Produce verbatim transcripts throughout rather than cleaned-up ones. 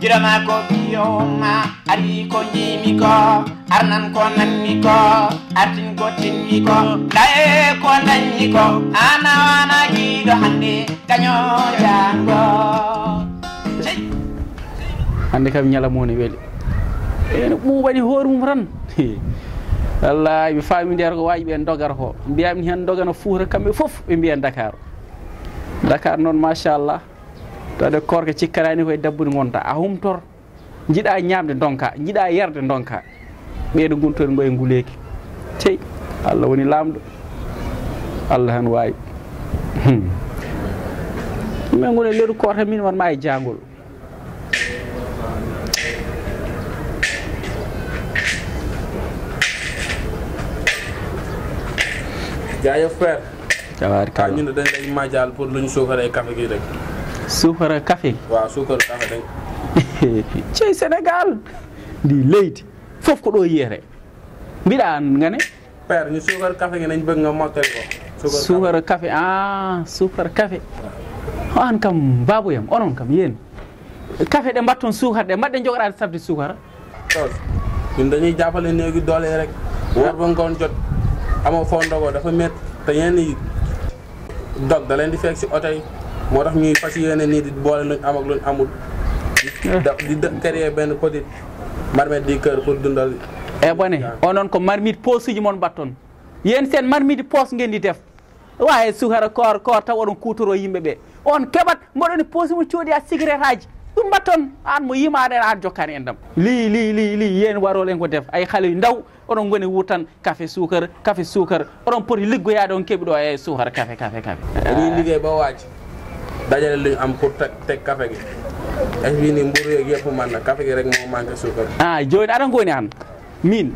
Dama ko ɓiyo ma, ari ko jiimi ko, arnan ko nanmi ko, artin ko tinmi ko, ndaye ko dañmi ko, ana wana giɗo hande, kaño jango. Hannde kam ñalawma o ne weli. Ene ɓuuɓani hoore mum tan. Wallahi, mi faami nder ko waaji ɓe dogata ko. Mbiyami heen dogana Fuuta kamɓe fof, ɓe mbiya Dakar. Dakar noon, machallah. Tawde koorka cikkanaani koye dabbude ngonta. A humtor, njiɗa ñaamde ndonka, njiɗa yarde ndonka. Ɓeeɗo ngontori ngoye nguleeki. Cey, Allah woni laamɗo. Allah han waawi. Hmm. Min ngoni leru koorka min won ma e jaangol. Jaajëf frère. Tabaarkalla. Ah, ñun de dañ lay majal pour lu ñu suukar ay café gi rek. Suukar ak café? Waaw, suukar café dañ. Cey Sénégal. Ndi leydi. Fof ko ɗo yiyete. Mbiɗa an nga ne? Père, ñu suukar café gi nañ bëgg nga mottali ko. Suukar café. Suukar café, ah, suukar café. O an kam, baabuyam, onon kam, yéen. Café ɗe mbatton suukar ɗe, mbaɗɗe jogoɗaade safde suukar. Tos. Ñun dañuy jàppale néew gi doole yi rek. Woor ba ngoon jot. Amoo foo ndogoo, dafa métti. Te yenn yi dog da leen di fekk si oto yi. Moo tax ñuy fas yéene nii di boole luñ am ak luñ amul. Di, di def, créer benn petite marmite du cœur pour dundal. E bone, onon ko marmite poche uji mon mbatton. Yéen seen marmite poche ngeen di def. Waaye suukara koor, koor taw oɗon kuutoroo yimɓe ɓe. On keɓat, mboɗon e poche mum coodi a cigarette aji. Ɗum mbatton, aan mo yimaade aan jokkaani en dam. Lii, lii, lii, lii, yéen waroo leen ko def. Ay xale yu ndaw, oɗon ngoni wutan café suukar, café suukar. Oɗon poti liggoyaade on keɓi ɗo e suukar, café, café, café. Dañuy liggéey ba wàcc. Dajale li ñu am pour teg, teg café gi. Et puis nii mburu yeeg yëpp man na, café gi rek moo manqué suukar. Ah, jooni aɗa ngoni aan. Min,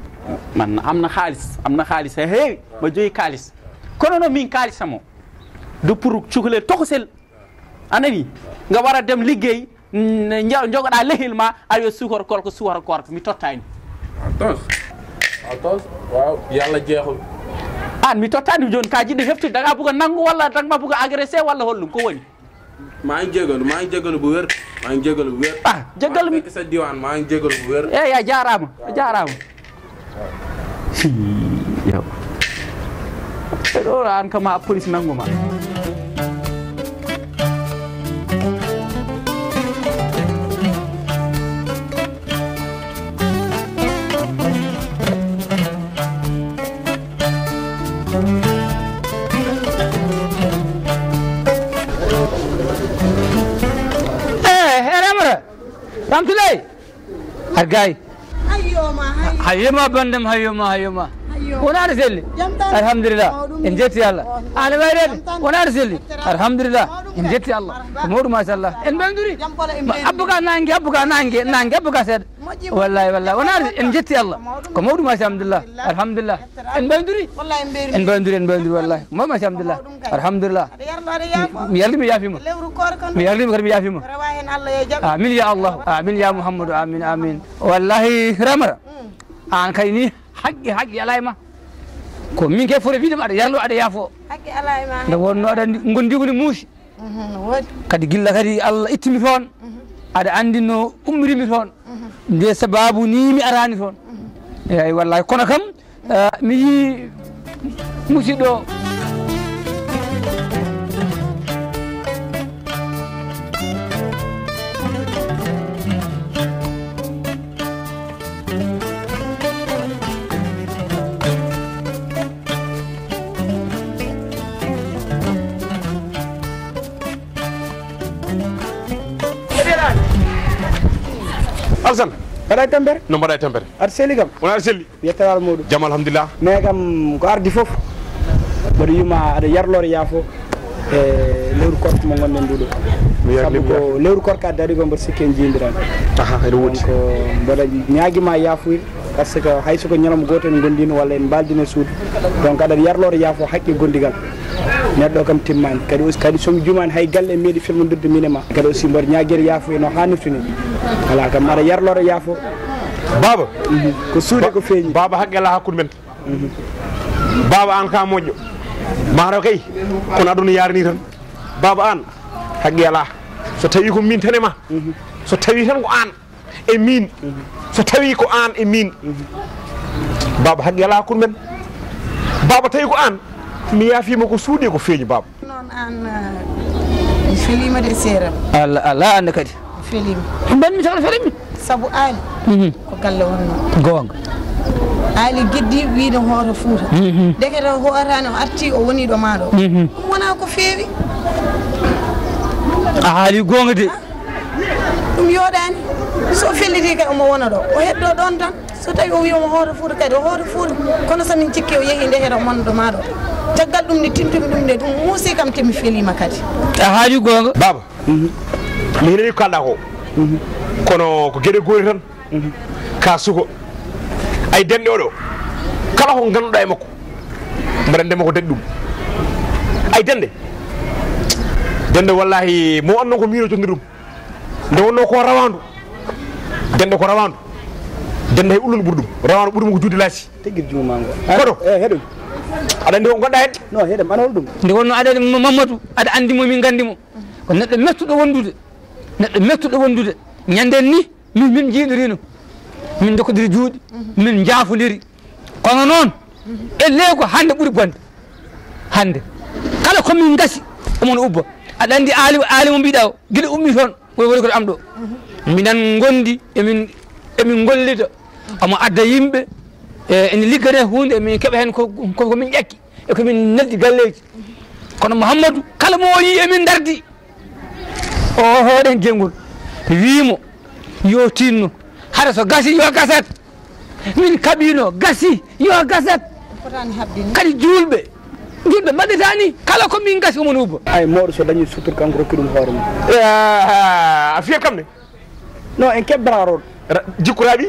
man am na xaalis, am na xaalis he heewi. Ma joyi kaalis. Kono no min kaalis am o. Du pour cukalel tokosel. A nani? Nga wara dem liggéey, n-, nja-, jogoɗa lehel ma, ayo suukar koor ko suukar koor ko mi tottani. Atos. Atos. Waaw, Yàlla jeexul. An mi tottani jooni ka jiɗɗo heftude, danga buga nangu walla danga buga agressé walla hollum ko woni? Maa ngi jégalu, maa ngi jégalu bu wér, maa ngi jégalu bu wér. Ah, jégalu mi. Maa ngi fekk sa diwaan, maa ngi jégalu bu wér. Eh, a jaaraama, a jaaraama. Hii, yow. E ɗo an kam ha police nangu ma. Eh, eh, Ramata. Ramtulay. Ar gay. Hayyoma, hayyoma. Hayyoma, bandam, hayyoma, hayyoma. Hayyoma. Wona aɗa selli? Jam tan. Alhamdulillah. Mawɗum en jetti Allah. Mawɗum. Aɗa wayrede? Jam tan. Wona aɗa selli? Alhamdulillah. Mawɗum en kay. Jetti Allah. Marhaba. Ko mawɗum, machallah. En mbewndiri. Jam kala en mbewndiri. Abbuka nangue, abbuka nangue, nangue, abbuka seeɗa. Moƴƴi, wallahi, wallahi. Wona aɗa, en jetti Allah. Mawɗum. Ko mawɗum, machallah. Alhamdulillah. Alhamdulillah. En mbewndiri. Wallahi en mbewndiri. En mbewndiri, en mbewndiri, wallahi. Mawɗum, machallah. Alhamdulillah. Aɗa yarda, aɗa yaafo. Mi, mi yardi, mi yaafima. Lewru koor kan. Mi yardi, mi kadi mi yaafima. Rewa hen Allah yo jaɓ. Amin ya Allah. Amin ya Muhammadu. Amin, amin. Wallahi, Ramata. Mm. An kay ni, haqqi, haqqi ala e ma. Ko min kay foti wiide ma, aɗa yarlo, aɗa yaafo. Haqqi ala e ma. Nde wonno aɗa andi, ngondi ko ne muusi. Mhm, woodi. Kadi gilla kadi Allah ittimi toon. Mhm. Aɗa andi no ummiri mi toon. Mhm. Nde sababu ni mi arani toon. Mhm. Eyi, wallahi, kono kam, Eh, mi yii musiɗɗo. Alsan. Mbaɗa e tampere? No mbaɗa e tampere? Aɗa selli kam? Wona aɗa selli? Yettere Allah mawɗum. Jam, alhamdulillah. Mais kam ko ardi fof, mboɗo yuma aɗa yarlore yaafo e lewru korka mo ngonɗen nduɗo. Mi yarlima. Sabu ko yaafo. Lewru korka dari ko mboɗo sikke en jiindiran. Aha, ene woodi. Donc, mboɗo ñaagima yaafuye, par ce que hay so ko ñalawma gooto en ngondino walla en mbaldino e suudu. Donc, aɗa yarlore yaafo haqqe gondigal. Neɗɗo kam timmani. Kadi aussi, kadi so mi juumani hay galle en meeɗi filmandirde min e ma. Kadi aussi mboɗo ñaagere yaafo e no hannirta ni. Voilà, kam aɗa yarlore yaafo. Baaba. Mhm. Ko suude ko feeñi. Baaba haqqe ala hakkunde men. Mhm. Baaba an ka moƴƴo. Maaro kay. Kono aduna yarini tan. Baaba an haqqe ala. So tawi ko min tan e ma. Mhm. So tawi tan ko an. E min, so tawi ko an e min, baba, haqqi ala kun men. Baba, tawi ko an, mi yaafima ko suuɗi ko feeñi, baba. Noon an, eh, mi feliima de, seeram. Alla, alla, annda kadi. Mi feliima. Mbanmi tan, feliimi. Sabu Aali, mhm, ko galle wonnoo. Goonga. Aali geddi, wiino hoota Fuuta. Mhm. Ndekete o hootaani, o arti, o woni ɗo maa ɗo. Mhm. Ɗum wonaa ko feewi. A haali goonga de. Ɗum yooɗaani. So o felliti kay, omo wona ɗo. O heddoo ɗoon tan. So tawi o wii omo hoota Fuuta kadi, o hoota Fuuta. Kono so min cikki o yehii, ndekete omo wona ɗo maa ɗo. Caggal ɗum nde tintumi ɗum nde, ɗum muusi kam, te mi feliima kadi. A haali goonga. Baaba, mhm, mi nanii ko kaalɗaa ko. Mhm. Kono ko geɗe goori tan. Mhm. Ka suko. Ay, Dennde oɗo, kala ko ngannduɗaa e makko, mbaɗa ndema ko daɗi ɗum. Ay, Dennde. Dennde, wallahi, mo annoo ko miino conndir ɗum. Nde wonnoo ko rawaandu. Dennde ko rawaandu. Dennde hay ulludu ɓuri ɗum. Rawaandu ɓuri mo ko juuɗe laasi. Tigi juuma ngo. Kono? Eh, heɗum. Aɗa anndi ko ngonɗaa heen? No, heɗum, ana hol ɗum? Nde wonnoo aɗa anndi Mamadou, aɗa anndi mo, min nganndi mo. Ko neɗɗo mettuɗo wondude. Neɗɗo mettuɗo wondude. Ñande ni, min, min njiiɗoriino. Min ndokkodiri juuɗe. Min njaafondiri. Kono noon, ellee ko hannde ɓuri bonde. Hannde, kala ko min ngasi, omo ubba. Aɗa anndi Aali, Aali mo mbiɗa o, gila ummi toon, woni, woni ko am ɗo. Minen ngondi, emin, emin ngollida. Omo adda yimɓe, e, ene liggane huunde, emin keɓa heen ko, ko, ko min ƴakki, e ko min neldi galleeji. Kono Muhammadu, kala mo o yii emin ndardi, o hooɗen jeyngol, wiimo yo tinno. Hara so gasi, yo gasat. Min kaɓiino, gasi, yo gasat. Fotaani haɓde ni. Kadi juulɓe, juulɓe mbaɗataa ni, kala ko min gasi, omo ubba. Ay, mawɗo so dañi sutur, kanko rokki ɗum hoore mum. Eh, a fiyat kam ne? Non, en keɓdata roon. Ra-, jikkuraaɓi?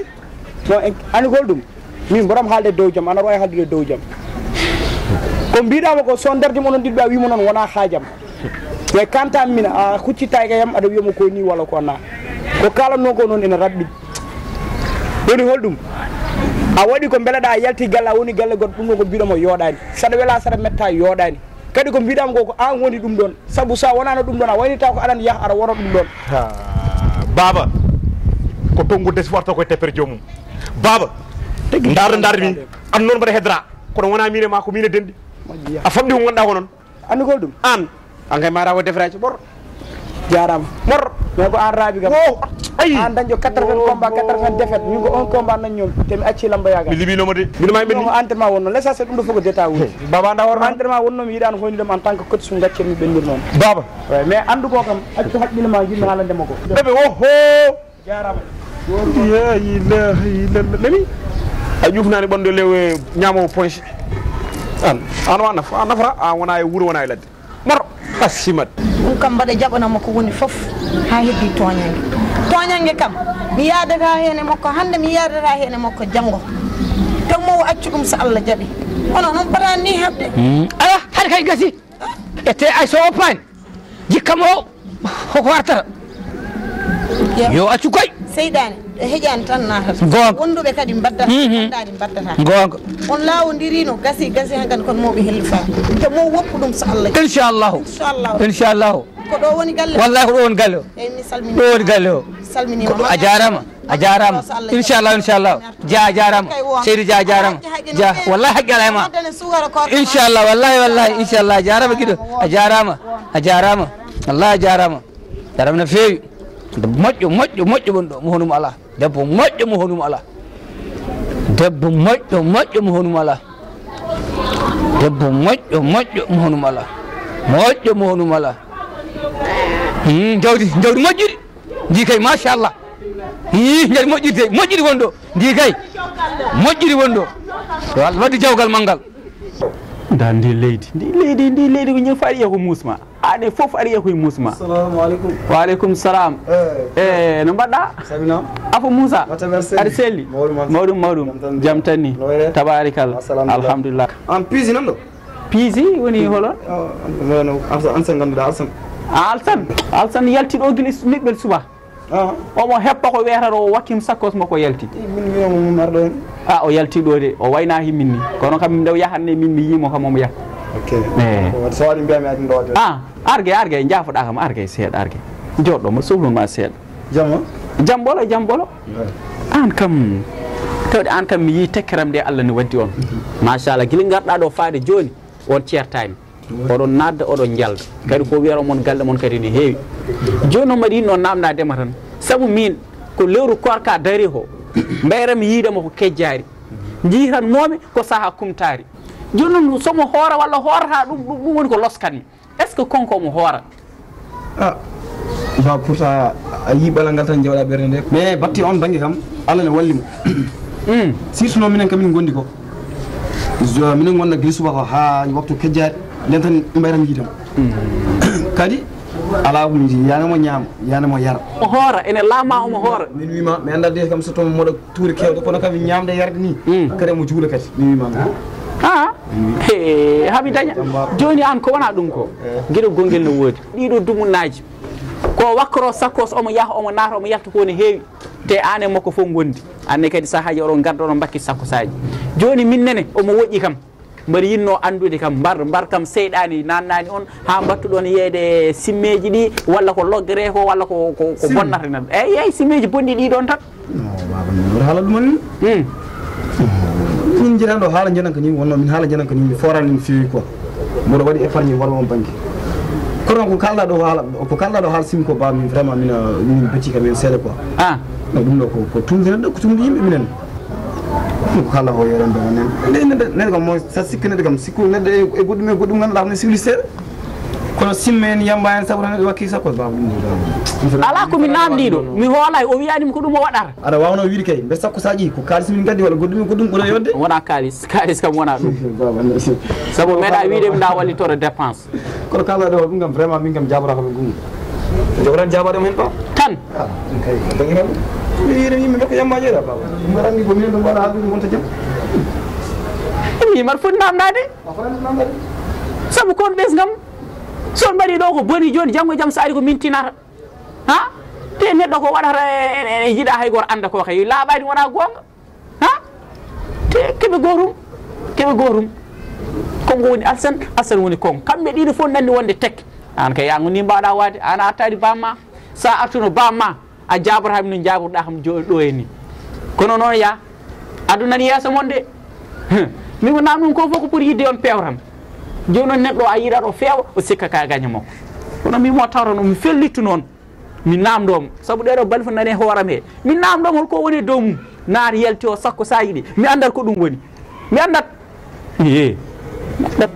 Non, en, ani hol ɗum? Min mboɗo haalde dow jam, ana wawi haaldude dow jam. Ko mbiɗamo ko, so ndardima onon ɗiɗo a wimo noon wona haajam. Mais kanta min, a huccitaaki e am, aɗa wiyamo ko ni walla ko na. Ko kalanno ko noon ene raɓɓiɗi. Woni hol ɗum? A waɗi ko mbeleɗa, a yalti galle, a woni galle goɗɗo, ɗum ɗo ko mbiɗamo yooɗani. Saɗa wela, saɗa metta, yooɗani. Kadi ko mbiɗam ko, ko an woni ɗum ɗon. Sabu sa wonano ɗum ɗon, a waynita ko aɗan yaha aɗa wona ɗum ɗon. Ha, baaba, ko tongu desi warta koye teppere joomum. Baaba, tigi ndaar ndaar mi, an noon mbaɗa hedra, kono wona min e ma, ko min e denɗi. Moƴƴi. A famɗi ko gonɗa ko noon. Anndi gol ɗum? An, an kay mara ko defraji ɓor. Jaaraama. Ɓor. Mais ko an raabi kam. Oh, ayi. An dañƴo quatre-vingts combat, quatre-vingts défaite. Min ko un combat naññomi. Te mi acci lamba yaga. Mi liɓinoma de. Mbiɗa ma ɓenni. Ko entraînement wonno. L'essentiel ɗum ɗo fof ko détail uji. Baba anda hoore ma. Entraînement wonno mi yiɗano hoyni ɗum en tant que coach su gaccen mi ɓennir noon. Baba. Ouais, mais andu ko kam, accu haqqille ma, jiɗmi haalande ma ko. Bébé, oh, oh. Jaaraama. La ilaha illallah. Nani? A ƴufnani ɓandu lewe ñamowo ponche. An, an wa naf-, a nafra, a wona e wuro, wona e ladde. Mor, a simat. Ɗum kam mbaɗa jaɓanama ko woni fof, haa heddi tooñannge. Tooñannge kam, mi yaadata heen e makko hannde, mi yaadata heen e makko janngo. Taw mo o accu ɗum so Allah jaɓi. Kono noon fotani ni heɓde. Hmm. Ala, haɗa kay gasi. Ete ay so oppaani. Jikka mo o, hoko wartata. Yo accu koy. Seyɗaane, ɗo heƴaani tan naatata. Goonga. Wonduɓe kadi mbaddata, mhm, anndaani mbaddata. Goonga. On laawondirino, gasi, gasi hankadi kono mawɓe hellifaani. Te mo woppu ɗum so Allah jaɓi. Inchallahu. Inchallahu. Inchallahu. Ko ɗo woni galle? Wallahi ko ɗo woni galle o. Eyyi, mi salmini. Ɗo woni galle o. Salminima. A jaaraama. A jaaraama. Inchallah, inchallah. Dia a jaaraama. Seydi Dia a jaaraama. Dia, wallahi haqqi alaa e ma. Inchallah, wallahi, wallahi, inchallah. A jaaraama giɗo. A jaaraama. A jaaraama. Wallahi a jaaraama. Jaaraama no feewi. Moƴƴo, moƴƴo, moƴƴo woni ɗo. Mo honum alaa. Debbo moƴƴo mo honum alaa. Debbo moƴƴo, moƴƴo mo honum alaa. Debbo moƴƴo, moƴƴo mo honum alaa. Moƴƴo mo honum alaa. Hmm, jawdi, jawdi moƴƴiri. Ndi kay, machallah. Ii, nder moƴƴirde, moƴƴiri won ɗo. Ndi kay, moƴƴiri won ɗo. Yo Allah waɗu jawgal manngal. Nda ndi leydi, ndi leydi, ndi leydi ko ñin fof ari ko muusma. Aɗe fof ari ko muusma. Assalamu alaikum. Wa alaikum salam. Eh. Eh, no mbaɗɗa? Saminam. Afo Moussa. Wata mer selli. Aɗa selli? Mawɗum, mawɗum. Mawɗum, mawɗum. Jam tan ni. Jam tan ni. No wayree? Tabarikalla. Alhamdulillah. Alhamdulillah. An piiji nan ɗo? Piiji woni holo? Oh, an, an, an, an ngannduɗaa Alsan. A Alsan? Alsan yalti ɗo gila s-, niɓɓel suba. Ah. Omo heppa ko wiyata ɗo, o wakki sakkos makko yalti. Eh, min, min, min, min arɗo heen. Ah, o yalti ɗo de, o wayna himmin ni. Kono kam min ɗo yahanne min mi yiimo kam omo yaha. Ok. Eh. Ko so waɗi mbiyami adi ɗo de. Ah, arge, arge, jaafoɗa kam, arge seeɗa, arge. Jooɗo, mo sohlun ma seeɗa. Jama? Jambolo, jambolo. An kam, tawde an kam mi yii tekkeram nde Allah ne waddi on. Machallah, gila ngarɗa ɗo faade jooni, on ceertaani. Oɗon nadda, oɗon njalda. Kadi ko wiyata mon galle mon kadi ne heewi. Jooni noon mbaɗi no namdadema tan. Sabu min ko lewru koorka dari ho. Mbayram yiidema ko kejjaari. Jiitan momi ko saha kumtaari. Jooni noon somo hoora walla hoorata ɗum, ɗum, ɗum woni ko loskanmi. Est-ce que konko omo hoora? Ah, ba pourtant a yii ɓalal ngal tan jawɗa ɓernde nde. Mais batti on bangge kam, Allah ne walli mo. Hmm. Surtout noon minen kam min gondi ko. Jo-, minen gonda gila subaka ha waktu kejjaari, nden tan mbayram yiidam. Hmm. Kadi, ala ko min jii, yana mo ñaama, yana mo yara. O hoora, ene laama omo hoora. Min wima, mi anda de kam so toon moɗo tuuri kewɗo, kono kam ñamde yarde ni. Hmm. Kadi mo juula kadi, mi wima. Ah, he, haɓi daña. Jambaro. Jooni an ko wona ɗum ko? Eh. Giɗo gongel no woodi. Ɗiɗo dumunnaaji. Ko wakkoro sakkos omo yaha, omo naata, omo yalta ko ne heewi. Te an e makko fof ngondi. Anne kadi sahaaji oɗon ngarda oɗon mbakki sakkosaaji. Jooni min nene omo woƴƴi kam. Mbaɗa yinno anndude kam mbar, mbar kam seyɗaani nannani on haa mbattuɗon yeeyde simmeeji ɗi walla ko loggere ko walla ko, ko, ko Simme. Bonnata nan. Eyi, eyi, simmeeji bonɗi ɗi ɗon tan. No, baaba, min mbaɗa haala ɗum ni. Hmm. Min njiɗan ɗo haala njenan ko ni, wonno min haala njenan ko ni, mi foorani ɗum feewi quoi. Mboɗo waɗi épargne walla on banque. Kono ko kalɗa ɗo haala, ko kalɗa ɗo haala sim ko ba min vraiment min, min betti kam en seeɗa quoi. Ah. No ɗum ɗo ko, ko tumde neɗɗo, ko tumde yimɓe minen. Ɗum ko kalɗa ko yoren ɗo nen. Nde neɗɗo, neɗɗo kam mo sa sikki neɗɗo kam, sikku neɗɗo e, e goɗɗum e goɗɗum ganduɗa ko ne civilisé. Kono simme en yamba en sabu tan eɗo wakki sakko baaba ɗum ɗo. Ala ko mi namdiɗo, mi hoolay, o wiyani mi ko ɗum o waɗata. Aɗa wawno wiide kay, mbe sakko sa ƴi, ko kaalis min gaddi walla goɗɗum, goɗɗum ɓuri yodde? Wona kaalis, kaalis kam wona ɗum. Baaba, merci. Sabu meeɗa wiide mi da wallitoro dépense. Kono kalɗa ɗo ɗum kam vraiment min kam jaabata ko ɓe gum. Jogoɗan jaabaɗo men ba? Tan. Ah, ɗum kay, bangiran. Mi yiɗi yimɓe makko yamma jeeɗa baaba. Ɗum waɗani ko min ɗum waɗa ha ɗum wonta jam. Mi mar foti namdade. A foti namdade. Sabu kon ɓes ngam. So on mbaɗi ɗo ko boni joni, janngo e jam so ari ko min tinata. Ha? Te neɗɗo ko waɗata e, e, e yiɗa hay goto anda ko kay laaɓani wona goonga. Ha? Te keɓe gootum, keɓe gootum. Konko woni Alsan, Alsan woni konko. Kamɓe ɗiɗo fof nandi wonde tek. An kay yango ni mbaɗa waade, an a artani bamma. Sa artuno bamma, a jaabata mi no jaaburɗa kam jo-, ɗo e ni. Kono noon ya, aduna ni yeeso mon de. Min ko namdum ko fof ko pour yidde on pewtan. Jooni noon neɗɗo a yiɗat o feewa, o sikka ka gaño makko. Kono min mo tawta noon, mi fellittu noon. Mi namdoo mo. Sabu ɗee ɗoo balɗe fof nani e hooram he. Mi namdoo mo hol ko woni e dow mum. Naata yalti o sakko so a yiɗi. Mi anndat ko ɗum woni. Mi anndat. Ee. Mi anndat.